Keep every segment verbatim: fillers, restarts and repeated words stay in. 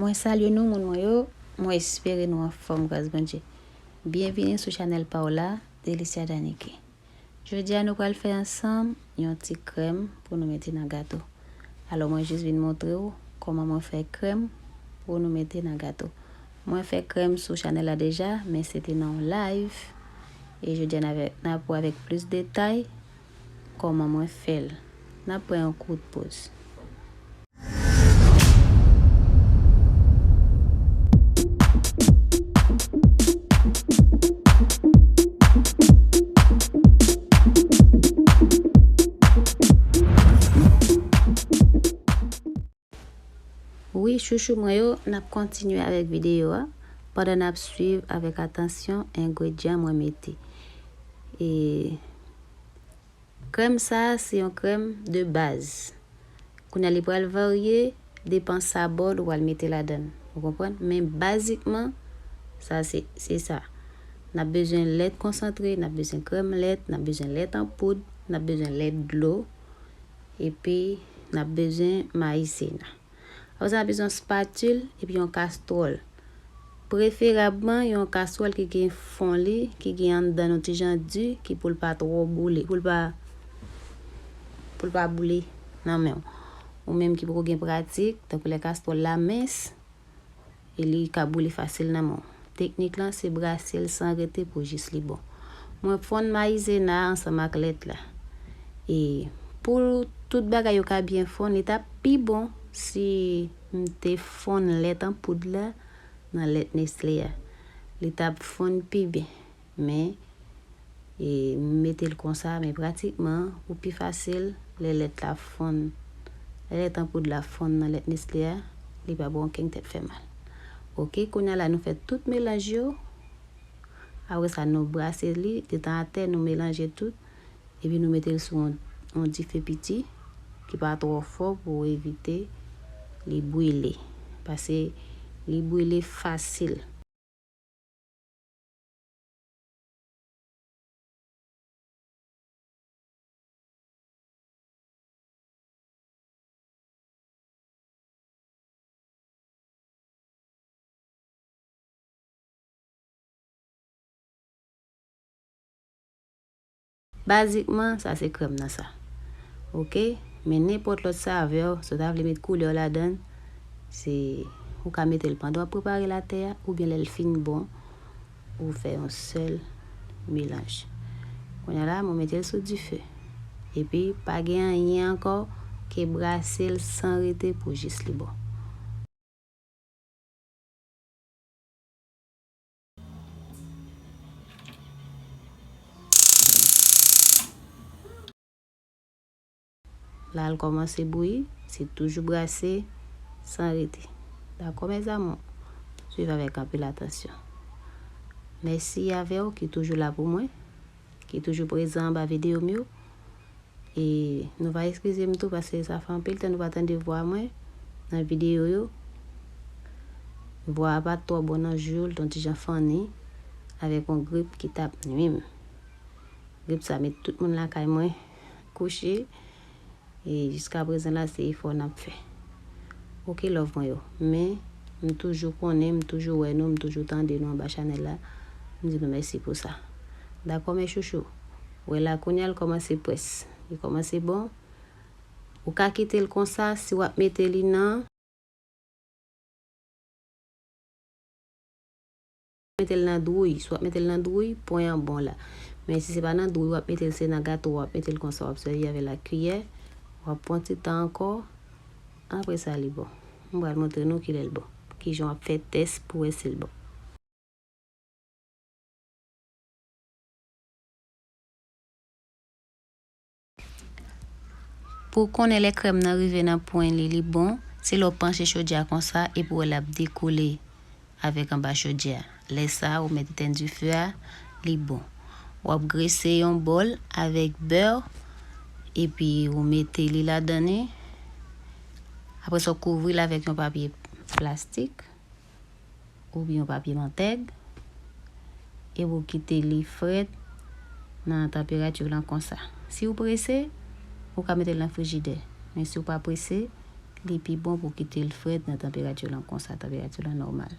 Mwen salye nou, moun mwen yo. Mwen espere nou anfòm gras Bondye. Byenvini sou chanèl pa w la, Delicia Danique. Jodi a nou pral fè ansanm yon ti krèm pou nou mete nan gato. Alò mwen jis vin montre w kòman mwen fè krèm pou nou mete nan gato. Mwen fè krèm sou chanèl la deja, men se te nan yon live. E jodi a n ap wè avèk plis detay kòman mwen fè l. N ap pran yon kout poz. Wi, chouchou mwen yo, n ap kontinye avèk videyo a, pandan n ap swiv avèk atansyon engredyan mwen mete. E krèm sa a, se yon krèm de baz. Kounye a, li pral varye, depan sa bòl ou pral mete ladan l. Ou konprann? Men bazikman, sa se, se sa. N ap bezwen lèt konsantre, n ap bezwen krèm lèt, n ap bezwen lèt an poud, n ap bezwen lèt dlo, epi n ap bezwen mayizena. Apre sa, n ap bezwen yon spatil epi yon kastwòl. Preferabman, yon kastwòl ki gen fon li, ki gen anndan yon ti jan di, ki pou l pa twò boule, pou l pa, pou l pa boule nan men w. Ou menm ki poko gen pratik, tankou lè kastwòl la mens, e li ka boule fasil nan men w. Teknik lan, se brase l san rete pou jis li bon. Mwen fonn mayizena ansanm ak lèt la. E pou tout bagay yo ka byen fonn, li t ap pi bon si m te fonn lèt an poud la nan lèt Nestlé a. Li t ap fonn pi byen. Men, e, m mete l konsa, men pratikman, pou pi fasil, lè lèt la fonn, lè lèt an poud la fonn nan lèt Nestlé a, li pa ba w ankenn tèt fè mal. Oke, kounye a la, nou fè tout melanj yo. Apre sa, nou brase li, detan atè, nou melanje tout. Epi nou mete l sou yon, yon dife piti, ki pa twò fò pou evite li brile. Paske li brile fasil. Bazikman, sa se krèm nan sa. Oke? Men nenpòt lòt savè, si w ta vle met koulè w ladan l, se, ou ka mete l pandan w ap prepare latè a, oubyen lè l fin bon, ou fè yon sèl melanj. Kounye a la, mwen mete l sou dife. Epi, pa gen anyen ankò ke brase l san rete pou jis li bon. La l kòmanse bouyi, se toujou brase san rete. Dakò, mes amours? Swiv avèk anpil atansyon. Mèsi avè w ki toujou la pou mwen, ki toujou prezan anba videyo m yo. E nou va eskize m tou, paske sa fè anpil tan nou pa tande vwa mwen nan videyo yo. Vwa a pa t twò bon nan jou, l t yon ti jan fanni, avèk yon grip ki t ap nwi m. Grip sa met tout moun lakay mwen kouche. E jiska prezan la, se efò n ap fè. Oke, love mwen yo. Men, m toujou konnen, m toujou wè nou, m toujou tande nou anba chanèl la. M di nou mèsi pou sa. Dakò, mes chouchous? Wè la, kounye a l kòmanse près. Li kòmanse bon. Ou ka kite l konsa, si w ap mete li nan, mete l nan dwouy. Si w ap mete l nan dwouy, pwen an bon la. Men si se pa nan dwouy w ap mete l, se nan gato w ap mete l konsa, w ap sèvi avè l ak kiyè, w ap pran ti tan ankò, apre sa li bon. M pral montre nou kilè l bon, kijan w ap fè tès pou wè si l bon. Pou w konnen lè krèm nan rive nan pwen li, li bon, se lè w panche chodyè a konsa epi w wè l ap dekoule avèk anba chodyè a. Lè sa a, ou mèt etèn dife a, li bon. W ap grese yon bòl avèk bè, epi ou mete li ladan li. Apre sa, w kouvri l avèk yon papye plastik oubyen yon papye mantèg, epi w kite li frèt nan tanperati w lan konsa. Si w prese, ou ka mete l nan frijidè. Men si w pa prese, Li pi bon pou kite l frèt nan tanperati lan konsa, tanperati lan nòmal.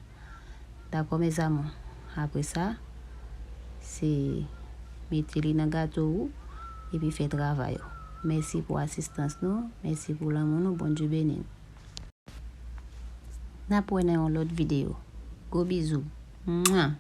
Dakò, mes amours? Apre sa, se mete li nan gato ou epi fè travay ou. Mèsi pou asistans nou, mèsi pou lanmou nou, Bondye beni nou. N ap wè nan yon lòt videyo. Gwo bizou. Mwa!